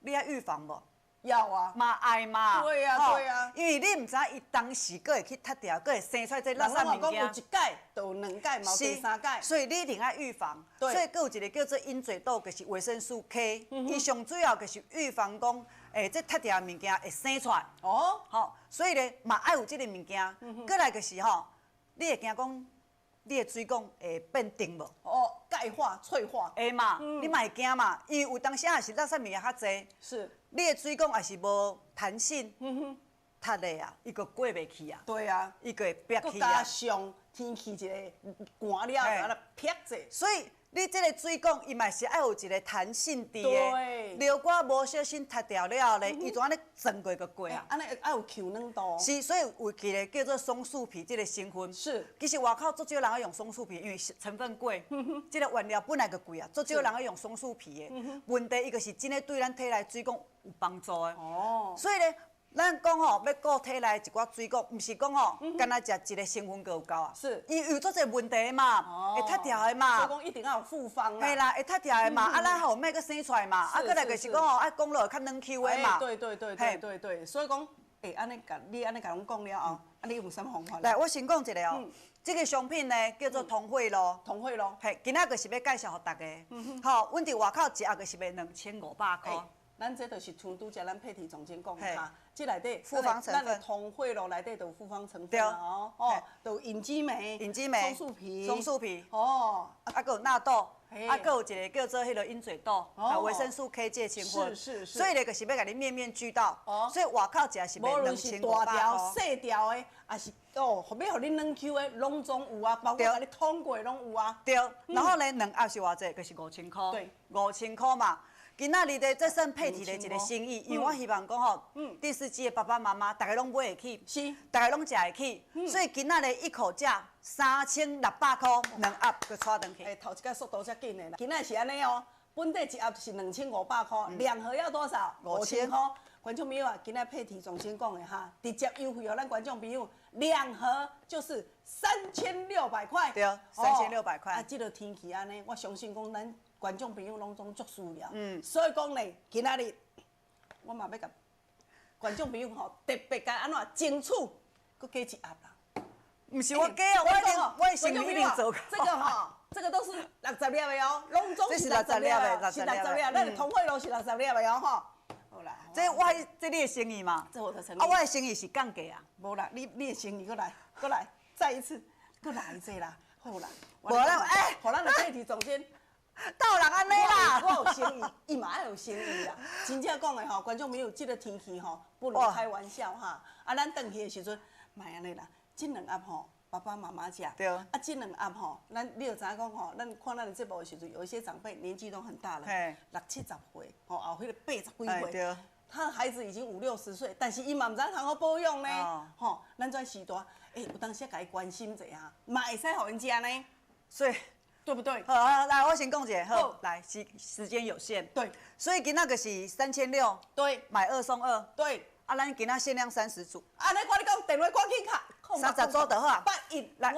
你愛預防無？要啊，嘛愛嘛。對啊對啊，因為你毋知伊當時閣會去脫掉，閣會生出來這垃圾物件。有一改，就有兩改，嘛有第三改。所以你一定愛預防。所以閣有一個叫做鷹嘴豆，就是維生素 K，伊上主要就是預防講，這脫掉的物件會生出來。哦。好，所以咧嘛愛有這個物件。閣來就是吼，你會驚講，你的水管會變甜無？哦，鈣化、脆化。會嘛？你嘛會驚嘛？因為有當時也是垃圾物件較濟。你的水管也是無彈性，塌咧啊，伊閣過袂去啊。對啊，伊閣會煏去啊。加上天氣一個寒了，就按呢煏者。所以你這個水管，伊嘛是愛有一個彈性佇的。尿管無小心塌掉了後咧，伊就按呢轉過就過啊。按呢愛有強軟度。是，所以有一個叫做松樹皮這個成分。其實外口足少人愛用松樹皮，因為成分貴。這個原料本來就貴啊，足少人愛用松樹皮的。問題伊就是真的對咱體內水管有幫助的。哦。所以咧，咱講吼，欲顧體內一寡水管，毋是講吼，干焦食一個成分就有夠啊。伊有足濟問題嘛，會脫掉的嘛。所以講一定要有複方啦。嘿啦，會脫掉的嘛，啊，咱還有欲閣生出來嘛，啊，閣來就是講吼，愛講落較軟 Q 的嘛。對對對對對對，所以講，按呢共你按呢共阮講了後，啊，你有啥物方法？來，我先講一下哦，這個商品呢叫做通惠露。通惠露。嘿，今仔就是欲介紹予大家。好，阮佇外口一盒就是賣2500塊。咱這就是像拄才咱佩蒂總監講的哈，這內底複方成分，咱的通惠露內底都有複方成分哦，哦，都有隱姊莓、隱姊莓、松樹皮、松樹皮，哦，啊，閣有納豆，啊，閣有一個叫做彼個鷹嘴豆，啊，維生素 K 這成分，所以咧就是欲共你面面俱到，所以外口食是賣2500 無論是大條、細條的，抑是哦，欲予你軟 Q 的，攏總有啊，包括共你通過攏有啊。對，然後咧兩盒是偌濟？就是5000塊，5000塊嘛。今仔日的這算佩蒂的一個心意，因為我希望講吼，電視機的爸爸媽媽，逐家攏買會起，逐家攏食會起，所以今仔日一口價3600塊，兩盒閣帶轉去。頭一擺速度遮緊的啦，今仔是按呢哦，本底一盒是2500塊，兩盒要多少？5000塊。觀眾朋友啊，今仔佩蒂總監講的哈，直接優惠予咱觀眾朋友，兩盒就是3600塊。對，3600塊。啊，這個天氣按呢，我相信講咱觀眾朋友攏總足需要，所以講咧，今仔日我嘛欲共觀眾朋友吼，特別共按怎爭取，閣加一盒啦。毋是我加哦，我一定我的心意一定做。這個吼，這個都是60粒的哦，攏總是六十粒的，是六十粒，咱的通惠露是六十粒的哦，吼。好啦，這我這你的心意嘛？這我的誠意。啊，我的心意是降價啊。無啦，你的心意閣來，閣來，再一次，閣來這啦，好啦。無啦，欸，予咱的佩蒂總監。鬥人按呢啦，我有誠意，伊嘛愛有誠意啦。真正講的吼，觀眾朋友，這個天氣吼，不能開玩笑哈。啊，咱轉去的時陣，莫按呢啦。這兩盒吼，爸爸媽媽食。對。啊，這兩盒吼，咱你就知影講吼，咱看咱的節目的時陣，有一些長輩年紀都很大了，六七十歲，吼，後彼個八十幾歲。對。他的孩子已經五六十歲，但是伊嘛毋知通好保養呢。吼，咱這時代，欸，有當時共伊關心一下，嘛會使予𪜶食呢。所以。對不對？好，來，我先講一下，好，來，時間有限，對，所以今仔就是3600，買二送二，對，啊，咱今仔限量30組，啊，你我你講電話趕緊敲，30組就好啊，81來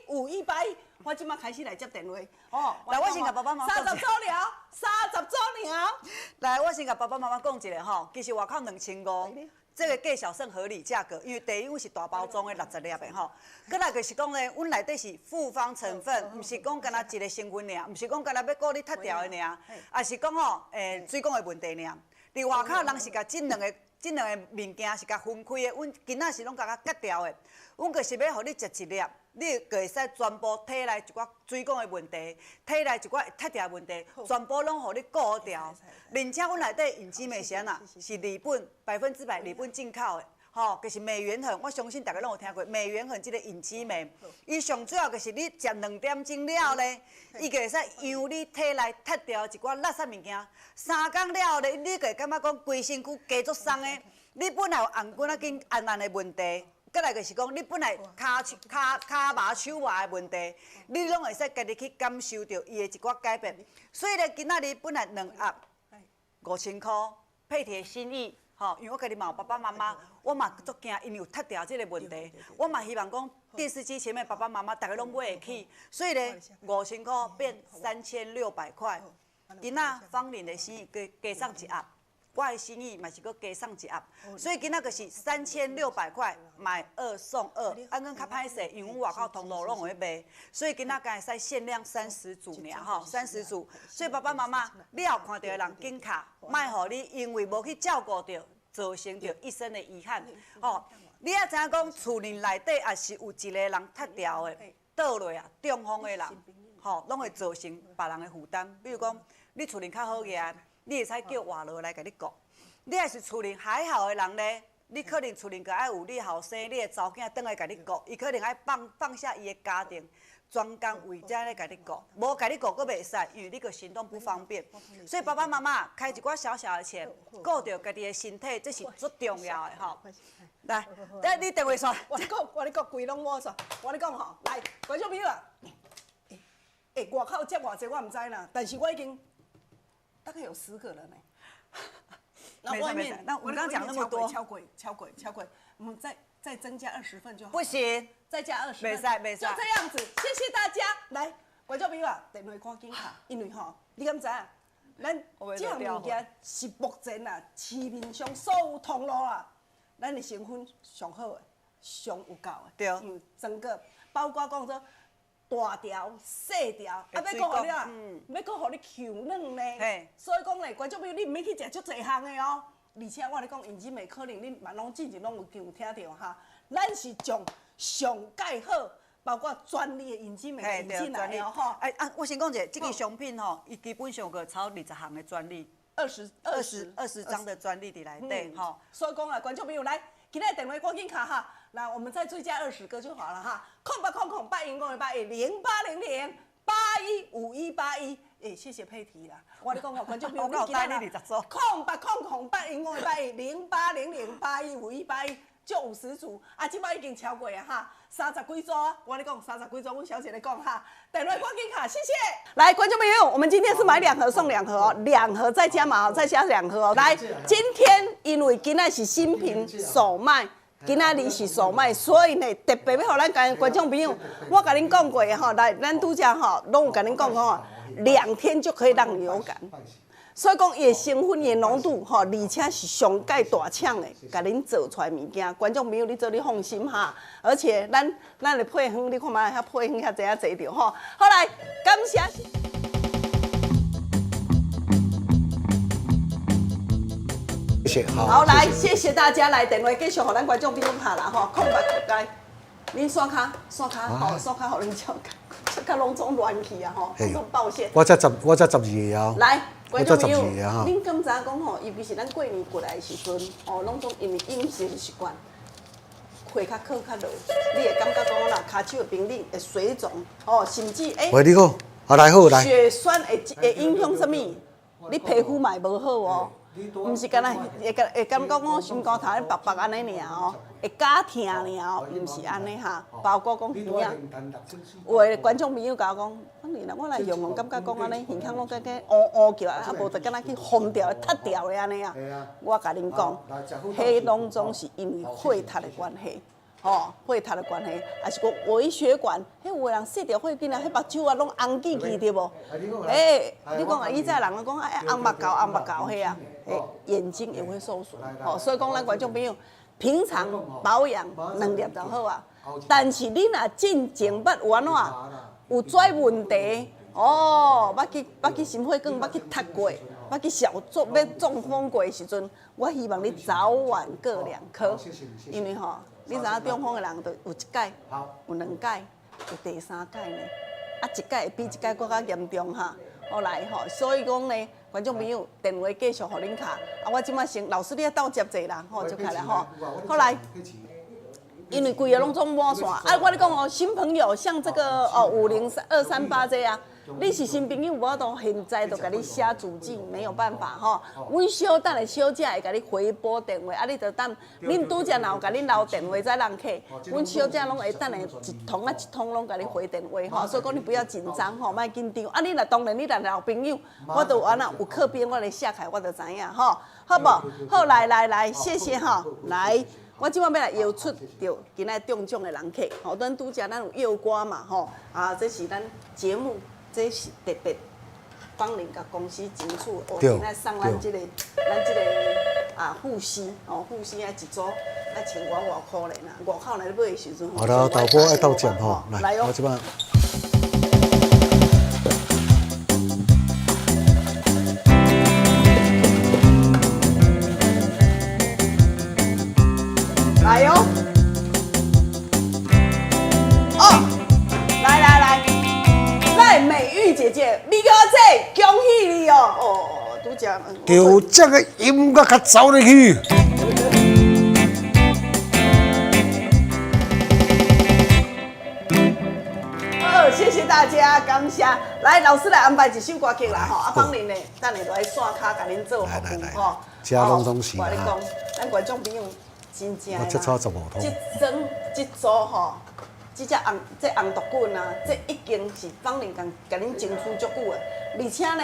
51810800815181，我這馬開始來接電話，哦，來，我先共爸爸媽媽30組了，30組了，來，我先共爸爸媽媽講一下吼，其實外口2500。這個價數算合理價格，因為第一阮是大包裝的60粒的吼，閣來就是講咧，阮內底是複方成分，毋是講干焦一個成分爾，毋是講干焦欲顧你脫掉的爾，抑是講吼，水管的問題爾。佇外口人是共這兩個這兩个物件是共分開的，阮囡仔是攏共佮割掉的。阮就是欲予你食一粒，你就會使全部體內一寡水管的問題，體內一寡會脫掉的問題，全部攏予你顧掉。而且阮內底隱姊妹是按怎？是日本100%日本進口的。吼，就是美元粉，我相信大家攏有聽過美元粉這个隱姊妹，伊上主要就是你食2點鐘了咧，伊就會使讓你體內脫掉一寡垃圾物件。3工了後咧，你就會感覺講規身軀加足鬆的。你本來有紅筋仔筋按按的問題，閣來就是講你本來跤手跤跤麻手麻的問題，你攏會使家己去感受著伊的一寡改變。所以咧，今仔日本來兩盒5000箍，配體的心意。吼，因為我家己嘛有爸爸媽媽，我嘛足驚𪜶有脫掉這个問題，我嘛希望講電視機前面爸爸媽媽逐家攏買會起，所以咧5000箍變3600塊。今仔芳玲的心意加加送一盒，我的心意嘛是閣加送一盒，所以今仔就是3600塊買二送二，啊，阮較歹勢，因為阮外口通路攏有咧賣，所以今仔敢會使限量30組爾吼，三十組，所以爸爸媽媽，你後看著的人緊卡，莫予你因為無去照顧著，造成著一生的遺憾。吼，你也知影講，厝裡內底也是有一個人脫掉的，倒落啊，中風的人，吼，攏會造成別人的負擔。比如講，你厝裡較好額，你會使叫外勞來共你顧。你若是厝裡還好的人咧，你可能厝裡閣愛有你後生、你的查某囝轉來共你顧，伊可能愛放放下伊的家庭，專工為遮咧共你顧，無共你顧閣袂使，因為你閣行動不方便。所以爸爸媽媽開一寡小小的錢，顧著家己的身體，這是足重要的吼。來，來你電話線。我咧講，我咧講，規攏我煞。我咧講吼，來，觀眾朋友啊，欸，外口接偌濟我毋知啦，但是我已經大概有10個人呢。那外面，那我剛講那麼多，超過，超過，超過，我們再增加20份就好。不行，再加二十份。袂使，袂使。就這樣子，謝謝大家。來，觀眾朋友啊，電話趕緊敲，因為吼，你敢知影？咱這項物件是目前啊市面上所有通路啊，咱的成分上好的、上有夠的。對。嗯，整個包括講做大條、細條，啊，欲閣予你啊，欲閣予你 Q 軟呢。所以講咧，觀眾朋友，你毋免去食足濟項的哦。而且我咧講，隱姊妹可能恁嘛攏進前攏有有聽著哈。咱是將上蓋好，包括專利的隱姊妹引進來的吼。哎啊，我先講一下，這个商品吼，伊基本上有超20項的專利，20張的專利佇內底吼。所以講啊，觀眾朋友來，今仔電話趕緊敲哈，來，我們再追加20個就好了哈。0800 0800 815181。欸，謝謝佩提啦。我咧講哦，觀眾朋友，你今仔0800 0800 0800 815181，就50組啊！這擺已經超過啊哈，三十幾組。我咧講三十幾組，阮小姐咧講哈，電話趕緊敲，謝謝。來，觀眾朋友，我們今天是買兩盒送兩盒哦，兩盒再加碼，再加兩盒哦。來，今天因為今仔是新品首賣。今仔日是首賣，所以呢，特別欲予咱觀眾朋友，我共恁講過吼，來，咱拄才吼，攏有共恁講吼，2天就可以讓你有感。所以講，伊的成分、伊的濃度吼，而且是上蓋大廠的，共恁做出來物件，觀眾朋友你做你放心哈。而且咱的配方，你看覓遐配方遐濟遐濟著吼。好來，感謝。謝謝，好來，謝謝大家來電話繼續予咱觀眾朋友拍啦吼，空白來，恁刷卡刷卡吼，刷卡予恁照看，這個攏總亂去啊吼，攏總報線。我才12個啊。來，觀眾朋友，恁敢知影講吼？尤其是咱過年過來的時陣，哦，攏總因為飲食習慣，血較靠較落，你會感覺講啦，跤手會冰冷，會水腫，哦，甚至欸。喂，你好，啊來好來。血栓會會影響啥物？你皮膚嘛會無好哦。毋是干焦會感會感覺講心肝頭咧白白按呢爾哦，會絞疼爾哦，毋是按呢哈。包括講耳仔，有的觀眾朋友共我講，芳玲啊，我來用用感覺講按呢，耳孔攏感覺烏烏起來，啊無就敢若去風掉、脫掉的按呢啊。我共恁講，彼攏總是因為血壓的關係。吼，血壓的關係，抑是講微血管，彼有的人細條血管啊，彼目睭啊攏紅記記對無？欸，你講啊，以前人攏講啊，紅目猴紅目猴彼啊，欸，眼睛也會受損。吼，所以講咱觀眾朋友，平常保養兩粒就好啊。但是你若進前捌有按怎，有跩問題，哦，捌去心血管，捌去踢過，捌去小中欲中風過的時陣，我希望你早晚各兩顆，因為吼，你知影中風的人就有一擺、有兩擺、有第三擺呢，啊，一擺會比一擺閣較嚴重哈。好來吼，所以講呢，觀眾朋友，電話繼續予恁敲，啊，我這擺先，老師你愛鬥接者啦，吼，就開來吼，好來。因為規个攏總滿線，啊！我咧講哦，新朋友像這個哦503 238這啊，你是新朋友，無法度現在就共你寫主記，沒有辦法吼。阮小等下小姐會共你回撥電話，啊，你就等，恁拄才若有共恁留電話再人客，阮小姐攏會等下一通啊一通攏共你回電話吼，所以講你不要緊張吼，莫緊張。啊，你若當然你若老朋友，我都按怎有靠邊，我來寫開，我就知影吼，好無？好，來來來，謝謝吼，來。我這擺欲來邀出著今仔中獎的人客，吼，咱拄才咱有邀歌嘛，吼，啊，這是咱節目，這是特別芳鄰共公司爭取，哦，今仔送咱這個啊護膝，哦，護膝啊一組，啊千外外可憐啊，外口來買的時陣，好啦，導播愛鬥接吼，來，我這擺。來哦！哦，來來來，來美玉姐姐，美玉姐，恭喜你哦！哦，拄才。就這個音樂較走入去。好，謝謝大家，感謝。來，老師來安排一首歌曲啦，吼！啊，芳鄰呢，等下就來線跤共恁做服務，吼。這攏總是我跟你講，咱觀眾朋友。真正我這差15通。這裝這組吼，這隻紅這紅毒菌啊，這已經是芳鄰共共恁爭取足久的，而且呢，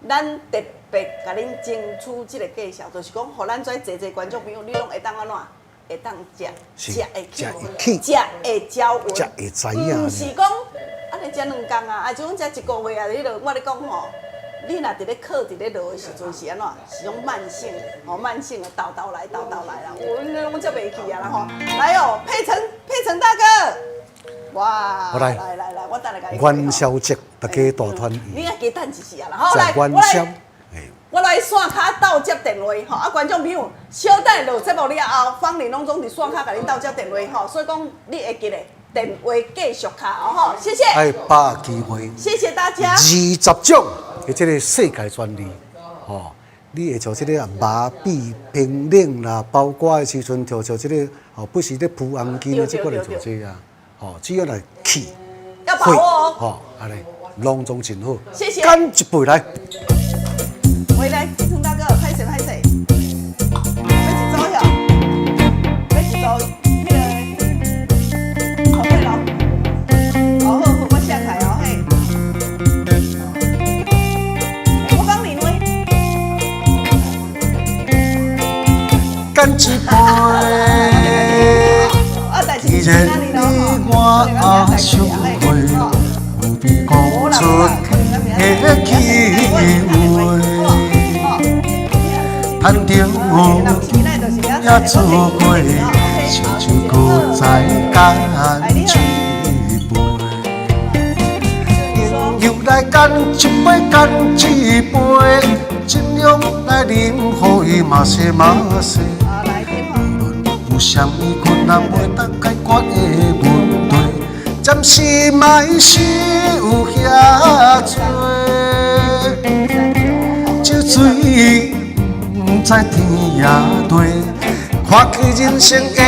咱特別共恁爭取這个介紹，就是講，予咱遮濟濟觀眾朋友，你攏會當按怎？會當食，食會起，食會招勻，食會知影。毋是講按呢食兩工啊，啊，就講食一個月啊，你著我咧講吼。你若佇咧靠佇咧落的時陣是按怎？是種慢性，吼慢性的，沓沓來，沓沓來啦，有恁攏接袂去啊啦吼！來哦，佩成，佩成大哥，哇，來來來來，我等下共你。元宵節，大家大團圓。你愛加等一時啊啦，好來，我來，我來線跤鬥接電話吼，啊，觀眾朋友，小等落節目了後，芳鄰攏總佇線跤共恁鬥接電話吼，所以講你會記得電話繼續敲哦吼，謝謝。愛把握機會，謝謝大家。20種。的這個世界專利，吼，你會像這個麻痹、冰冷啦，包括的時陣，像這個吼，不時咧鋪紅巾的這個來做這啊，吼，只要來氣，要把握哦，吼，按呢，攏總真好。謝謝。乾一杯來。回來，志成大哥，歹勢歹勢，欲一組喲，欲一組，彼个好對咯，好好好，我寫開哦嘿。我幫你呢。乾一杯，既然你我也相會，不必講出客氣話。趁著也做過，親像閣再乾一杯。朋友來乾一杯，乾一杯，盡量來啉，予伊嘛說嘛說。無論有啥物困難袂當解決的問題，暫時莫想遐濟。酒醉毋知天也地，看起人生的。